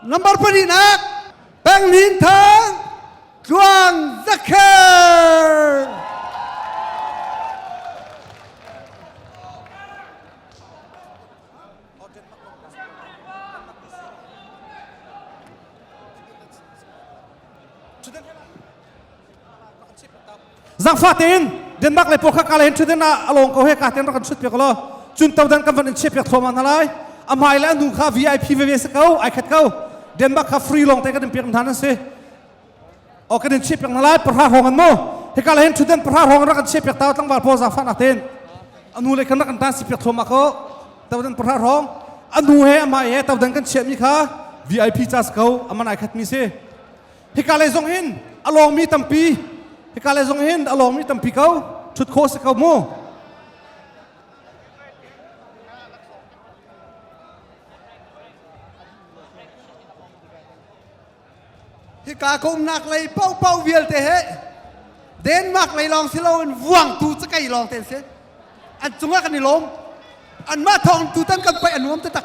Number pahnihnak Peng Hnin Thang Tluang Zakher. Zangfa tein Denmark le pokha ka le hin thuden ah along ko he ka ten rak kan chut piak lo cun todan kan van in chiap piak thluahmah hna lai a hmai le a hnu kha VIP veve se ko ai khat ko Denmark kha free long te kan in piak hna nan si o kan in chiap piak hna lai pahra hrawng an mu hika le hin thuden pahra hrawng rak kan chiap piak tau tlangval pawl zangfa nak tein anu le kan rak kan tan si piak thluahmah ko todan pahra hrawng anu he amai he todan kan chiah mi kha VIP cha ko aman ai khat mi si Hika lei zong hin a lawngmi tampi hika lei zong hin a lawngmi tampi ko ṭhut khawh si ko mu. Hika ka umnak lei paohpaoh vialte he Denmark lei lawng si loin vuangtu cakei lawng te an si. An cungah kan i lawm. Anmah thawng tutan kan paih a nuam taktak.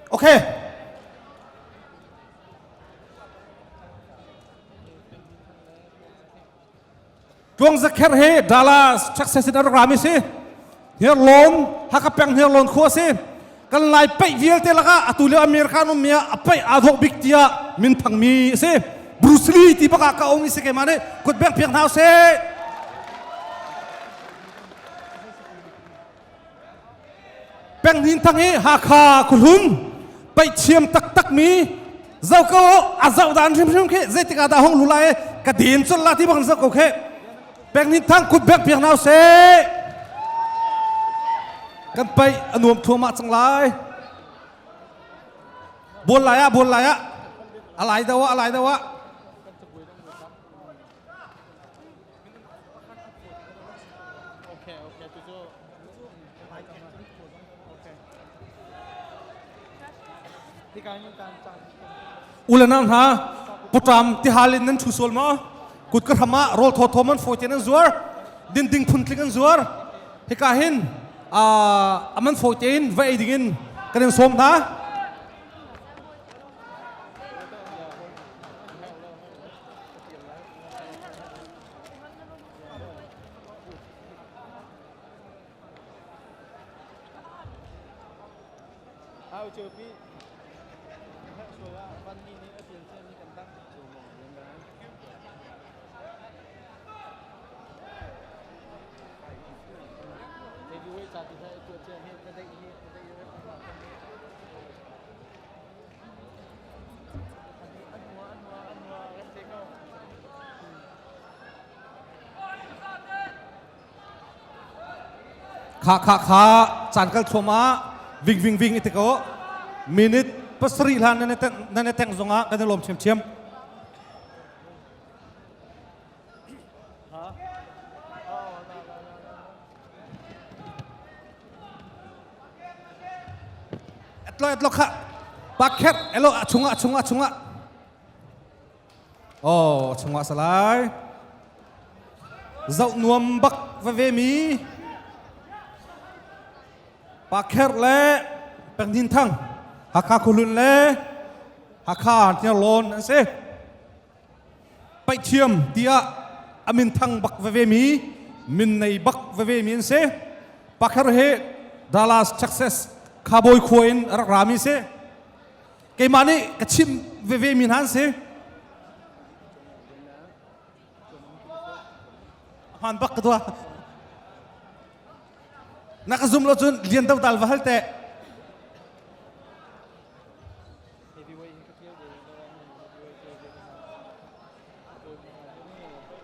Okay. Tluang Zakher hi Dallas, Texas in a rak rami si. Hniarlawn, Hakha peng Hniarlawn khua si. Kan lai paih vialte lakah atu lio American um mi ah a paih aa dawh bik tiah min thangmi a si. Bruce Lee ti bak ah ka um i si keimah nih kut beng piak hna usih. Peng Hnin Thang hi Hakha khuhlun paih thiam taktak mi zoh ko a zoh dan hrimhrim khi zeitik ah dah hong lu lai ka din col la ti bang zoh ko khi Peng Hnin Thang kut bek piak nau se kan paih a nuam thuamah cang lai bol lai ah bol lai ah a lai do ah a lai do ah Ulanang hna puṭam tihal in nan ṭhu sual maw? Kut ka hram ah rawl thawthaw man fawi tein an zuar, dinding phuntling an zuar. Hika hin a man fawi tein va ei ding in kan in sawm hna. Kha kha kha caan kal thluahmah ving ving ving iti ko minute pasarih hlan nan i teng zongah kan i lawm ṭhiamṭhiam. Etlo etlo kha pakhet elo a chungah chungah chungah Oh chungah salai zoh nuam bak va ve mi Pakher le Pengdin Thang Hakha Khuhlun le Hakha Hniarlawn an si. Paihthiam tiah a min thang bak veve mi min nei bak veve mi an si. Pakher hi Dallas, Texas Cowboy khua in a rak rami si. Keimah nih ka chimh veve mi hna an si. Hmaan bak ka tuah. Na ka zum lo cun lian do dal va hal teh.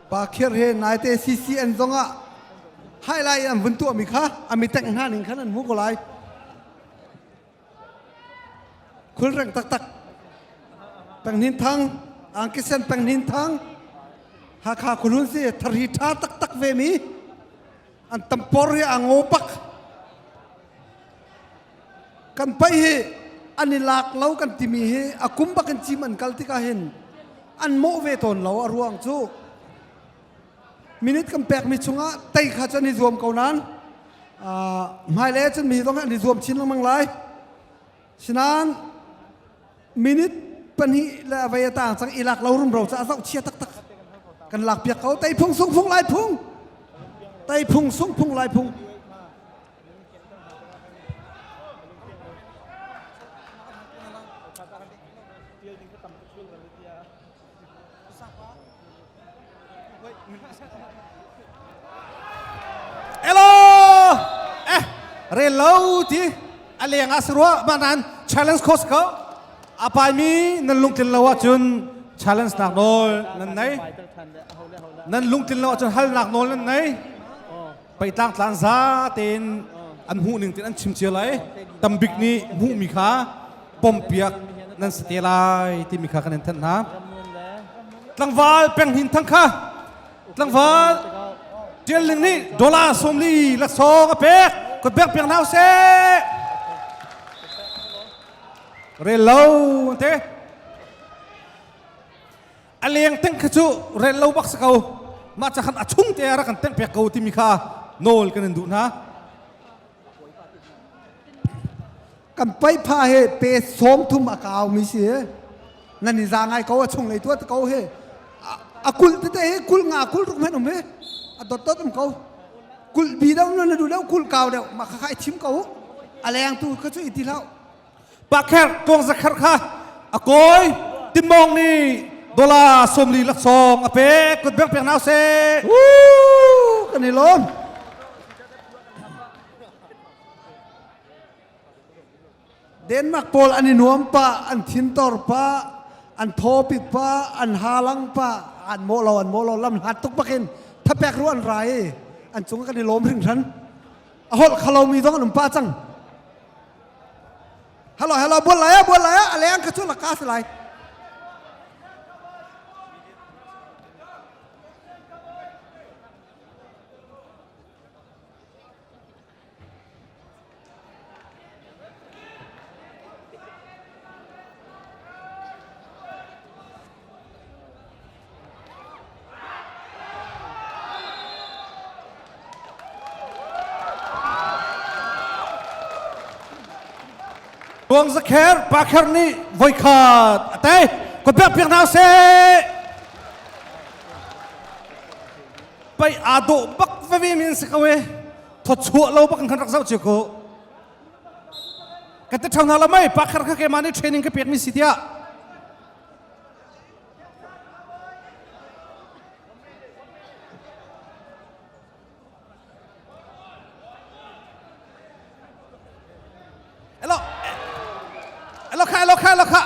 Pa Khir he naite CCN zongah highlight an vun tuahmi kha a miteng hna ning khan an hmu ko lai. Khulreng taktak. Peng Thang, Angkisen Peng Thang, Hakha khulun si thari tha taktak ve mi an tampor hi a ngo bak. Kan paih hi an i lak lo kan timi hi a kum bak in cim an kal tikah hin an mawh ve tawn lo. A ruang cu minute kan pekmi chungah tei kha cu an i zuam ko nain hmailei ahcun mi zong an i zuam chin lengmang lai. Sinain minute pahnih le a vei a tang cang i lak lo rumro cu a zoh chia taktak. Kan lak piak ko. Tei phung sung phung lai phung. Tei phung sung phung lai phung. Hello! Eh, rel lo ti a leng ah sarua ma nan challenge course ko. A pai mi nan lungtlin lo ahcun challenge nak nawl nan nei. Nan lungtlin lo ahcun hal nak nawl nan nei. Peitlang tlang za tein an hmuh ning tin an chim cio lai. Tambik nih hmuhmi kha pompiak nan si te lai timi kha kan in thanh hna. Tlangval penghin thang kha tlangval Tial Ling nih dollar 40 laksawng a pek. Kut bek piak hna usih. Rel lo te. A leng teng kha cu rel lo bak si ko. Mah ca khan a chung te rak kan teng pek ko timi kha nawl kan in duh hna. Kan paipha he pe 30 a kau mi si. Nan i za ngai ko a chung lei tuat ko he. A kul tete he kul nga kul ruk men um he. A dot dot um ko. Kul bi deuh na du deuh kul kau deuh ma kha kha i thim ko. A leng tu kha cu i ti hlah. Pakher tuang zakher kha a kawi Tinmawng nih dollar 40 laksawng a pek kut bek pek nau se. Kan i lawm. Denmark pawl an i nuam pa, an thintor pa, an thawpit pa, an halang pa, an mawh lo, an mawh lo, lam hlat tuk bakin thapek ru an rai i an cung kan i lawm hringhran. A holh khalo mi zong an um pa cang. Hello, hello, bual lai ah, bual lai ah, a leng kha cu laka si lai. Ruang Zakher Pakher nih voikhat a tei. Kut piak piak hna seh. Pai aa dawh bak veve min si ko e. Thawchuah lo bak kan rak zoh cio ko. Ka te ṭhang hna la mei Pakher kha keimah nih training ka pek mi si tiah. Elo elo kha elo kha elo kha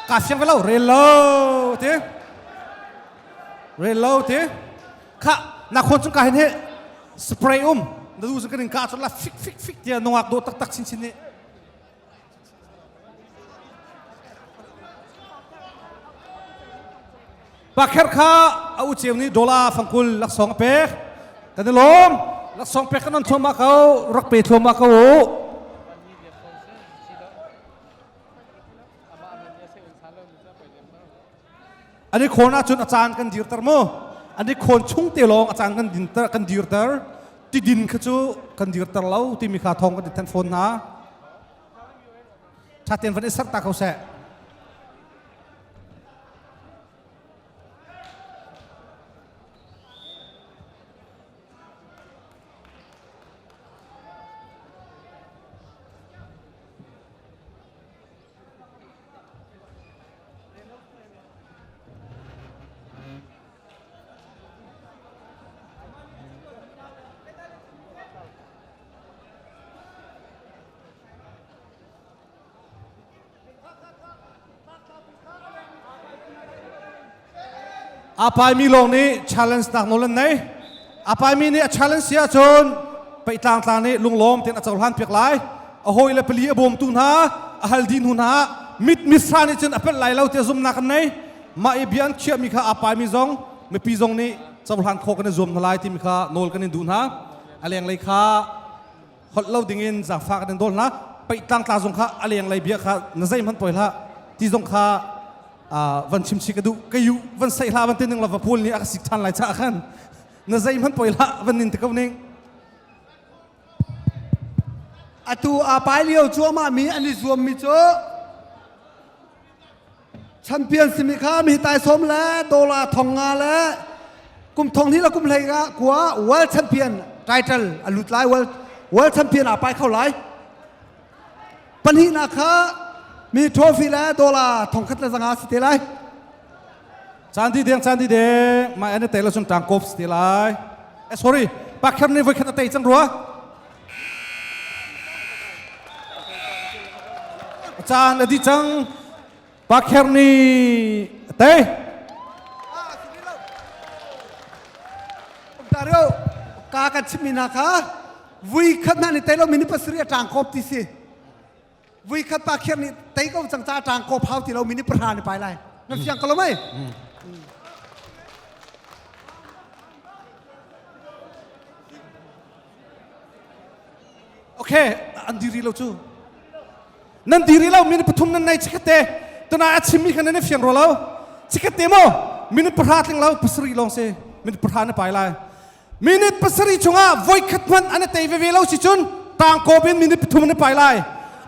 ka siang lo rel lo ti rel lo ti kha na khon chung ka hin he spray um na du kan in ka chon la fik fik fik tia nungak do tak tak chin chin ni Pakher kha a u ceu nih dollar 20 laksawng a pek. Kan i lawm. Laksawng pek kan on thluahmah ko. Rak pe thluahmah ko u. An i khawn ahcun a caan kan dirter mu. An i khawn chung te lawng a caan kan dinter kan dirter. Tidin kha cu kan dirter lo timi kha thawng kan i thanh fawn hna. Ṭha tein van i serh ta ko seh. A paimi lawng nih challenge nak nawl an nei. A paimi nih a challenge si ahcun peitlang tlang nih lunglawm tein a cohlan piak lai. A hawi le pali a bawmtu hna, a hal dih hnu hna mit misa nih cun a pelh lai lo tiah zumnak an nei. Mah i bia an khiahmi kha a paimi zong mipi zong nih cohlan khawh kan i zuam hna lai timi kha nawl kan in duh hna. A lenglei kha holh lo dingin zaangfah kan in dawl hna. Paih tlangtla zong kha a leng lei bia kha na zeihmanh poi hlah ti zong kha van chim chi ka duh. Ka yu van saih hlah van ti ning la va pawl nih a ka sik ṭhan lai caah khan na zeihmanh poi hlah van nin ti ko ning. Atu aa pai lio cuahmah mi an i zuam mi cu Champion simi kha mi taisawm le dollar thong nga le kum thong hnih le kum hlei nga kua world champion title a lut lai world world champion aa pai kho lai. Pahnihnak kha mi trophy le dollar thong khat le zanga si te lai. Candi deng candi deng mai an te lo cun tang kop si te lai. Eh sorry, pakher ni voi khat a tei cang rua. Caan a di cang. Pakher nih a tei. Dario, ka kan chimmi hna kha vui khat hna nih tei lo minute pasarih a ṭang kawp ti si. Vui khat pa kher nih tei ko cang ca ṭang kawp hau ti lo minute pahra ni pai lai. Na fiang ko lo mei? Okay, an diri lo cu. Nan diri lo minute pathum nan nei chikkhatte. Tuna a chimmi kha nan i fiang ro lo. Chikkhatte mo minute pahra tling lo pasarih lawng si. Minute pahra na pai lai. Minute pasarih chungah voikhat hmanh an i tei veve lo si cun tangkawp in minute pathum an i pai lai.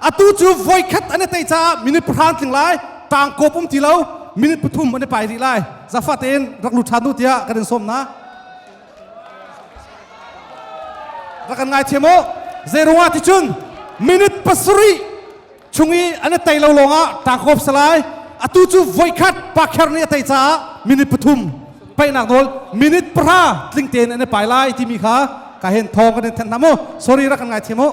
Atu cu voikhat an i tei caah minute pahra an tling lai. Tangkawp um ti lo minute pathum an i pai rih lai. Zafa tein rak lut ṭhan u tiah kan in sawm na. Rak kan ngaithiam u. Zeiruangah ti cun minute pasarih chung i an i tei lo lawngah tangkawp salai. Atu cu voikhat pakher nih a tei caah minute pathum paihnak nawl minute pahra tling tein an i pai lai timi kha ka hen thawng kan in thanh hna mu. Sorry rak kan ngaithiam u.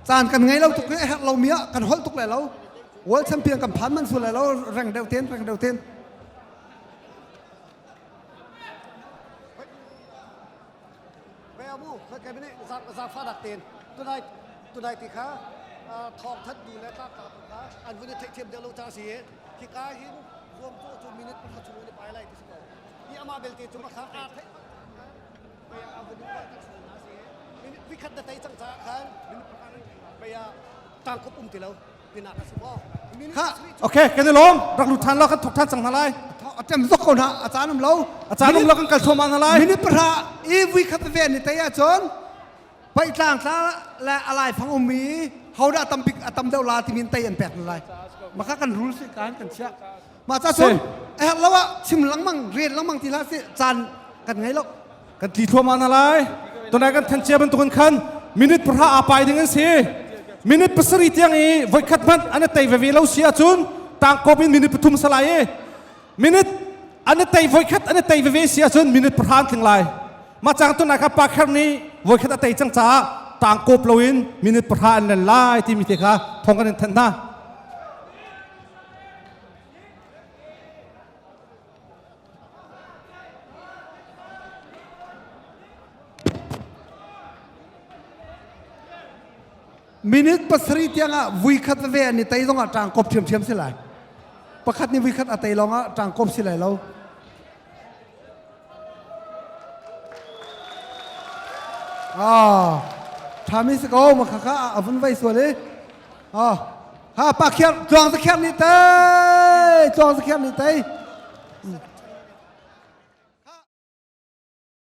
Caan kan ngei lo tuk i a herh lomi ah kan holh tuk lai lo. World champion kan phan man su lai lo reng deuh ten reng deuh ten. Abu zafa dak ten tunai tunai ti kha thawng that du le tlak ka kha an vun theih thiam deuh lo cha si hi ka hin zuam tu chu minute pakhat chung ni pai lai ti si ko hi ama belte chu ma kha a theih Baya a vun kan si na si vikhat na tei cang caah khan baya tangkhup um ti lo tinak a si maw Ha Okay, kan i lawm. Rak lut than lo kan thok than cang hna lai. A tem zok ko hna a caan um lo. A caan um lo kan kal thluahmah hna lai. Minute pahra i vui khat ve ni tei ahcun paitlang tla le alai fang ummi hodah tambik a tam deuh la timi tei an pek lai. Maka kan rule si kan kan chiah. Mah ca cun a herh lo ah chim lengmang rian lengmang ti hlah sih caan kan ngei lo. Kan tli thluahmah hna lai. Tunai kan than cia bantukin khan minute pahra aa pai ding an si. Minute pasarih tiang i voikhat hmanh an i tei veve lo si ahcun tangkawp in minute pathum salai i minute an i tei voikhat an i tei veve si ahcun minute pahra an tling lai. Mah cang tunai kha pa kher nih voikhat a tei cang caah tangkawp loin minute pahra an len lai timi te kha thong kan in thanh hna. Minute pasarih tiangah vui khat veve an i tei zongah ṭangkawp ṭhiamṭhiam si lai. Pakhat nih vui khat a tei lawngah ṭangkawp si lai lo. Ah, ṭhami si ko, ma khakha a vun vai sual i. Ah, ha pa khiar, tluang za khiar nih tei, tluang za khiar nih tei.